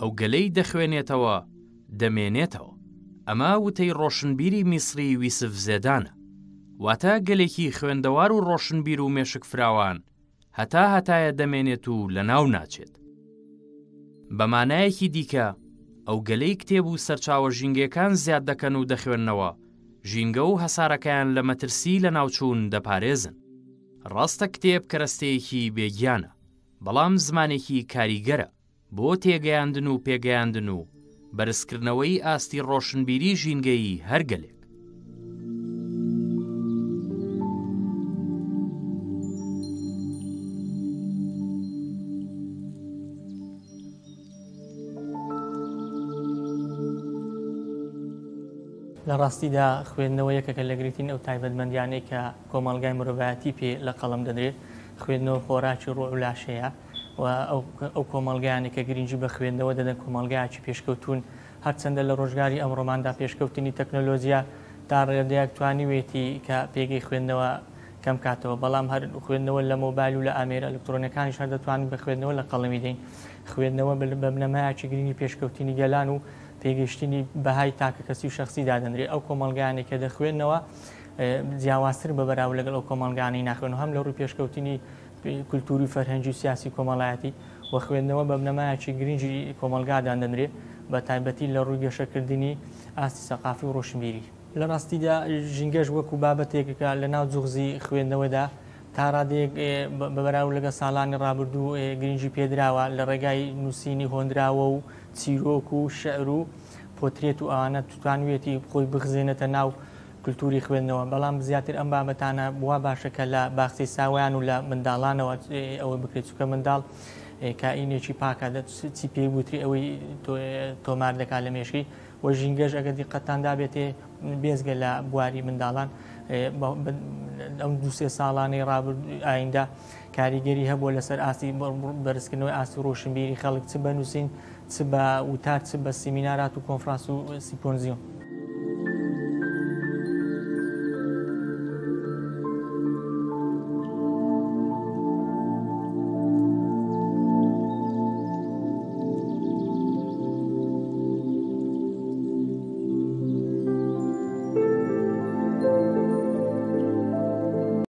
ئەو گەلەی دەخوێنێتەوە دەمێنێتەوە. ئەمە وتەی ڕۆشنبیری میسری ویسف زێدانە. واتە گەلێکی خوێندەوار و ڕۆشنبیر و مێشک فراوان هەتا هەتایە دەمێنێت و لەناو ناچێت. بە مانایەکی دیکە ئەو گەلەی کتێب و سەرچاوە ژینگەکان زیاد دەکەن و دەخوێننەوە، ژینگە و هەسارەکەیان لە مەترسی لەناوچوون دەپارێزن. ڕاستە کتێب کەرەستەیەکی بێ گیانە، بەڵام زمانێکی کاریگەرە بۆ تێگەیاندن و پێگەیاندن و بەرزکردنەوەی ئاستی ڕۆشنبیری ژینگەیی هەر گەلێک. لە ڕاستیدا خوێندنەوە یەکێکە لە گرنگترین ئەو تایبەتمەندیانەی کە کۆمەڵگای مرۆڤایەتی پێ لە قەڵەم دەدرێت. خوێندنەوە خۆراکی ڕۆح و لاشەیە و ئەو کۆمەڵگایانەی کە گرنگی بە خوێندنەوە دەدەن کۆمەڵگایەکی پێشکەوتوون. هەرچەندە لە ڕۆژگاری ئەمڕۆماندا پێشکەوتنی تەکنۆلۆجیا تا ڕێدەیەک توانیوێتی کە پێگەی خوێندنەوە کەم کاتەوە، بەڵام هەر خوێندنەوە لە مۆبایل و لە ئامێرە ئەلکترۆنیەکانیش هەر دەتوانین بە خوێندنەوە لە قەڵەمی دەین. خوێندنەوە بە بنەمایەکی گرنگی پێشکەوتنی گەلان و پێگەیشتنی بەهای تاکەکەسی و شەخسی دادەنرێت. ئەو کۆمەڵگایانەی کە دەخوێننەوە جیاوازترن بە بەراورد لەگەڵ ئەو کۆمەڵگانەی ناخوێنەوە، هەم لە ڕووی پێشکەوتنی کولتووری و فەرهەنگی و سیاسی و کۆمەڵایەتی و خوێندنەوە بە بنەمایەکی گرنگی کۆمەڵگا دادەنرێت، بە تایبەتی لە ڕووی گەشەکردنی ئاستی سەقافی و ڕۆشنبیری. لە ڕاستیدا ژینگەش وەکوو بابەتێکە لە ناو جوغزی خوێندنەوەدا تا ڕادەیەک بە بەراورد لەگەڵ ساڵانی ڕابردوو گرنگی پێدراوە لە ڕێگای نووسینی هۆنراوە و چیرۆک و شعر و پۆترێت و ئەوانە توانویەتی خۆی بخزێنێتە ناو کولتووری خوێندنەوە، بەڵام زیاتر ئەم بابەتانە وا باشە کە لە باخچەی ساوایان و لە منداڵانەوە ئەوە بکرێت، چونکە منداڵ کائینێکی پاکە چی پێی بوترێ ئەوەی تۆمار دەکات لە مێشکی و ژینگەش ئەگەر دیقەتتان دابێتێ بێزگە لە بواری منداڵان ئەم دوسێ ساڵانەی ڕابرد ئایندە کاریگەری هەبووە لەسەر ئاستی بەرزکردنەوەی ئاستی ڕۆشنبیری خەڵک چ بە نووسین چ بە وتار چ بە سیمینارات و کۆنفرانس و سیمپۆزیۆم.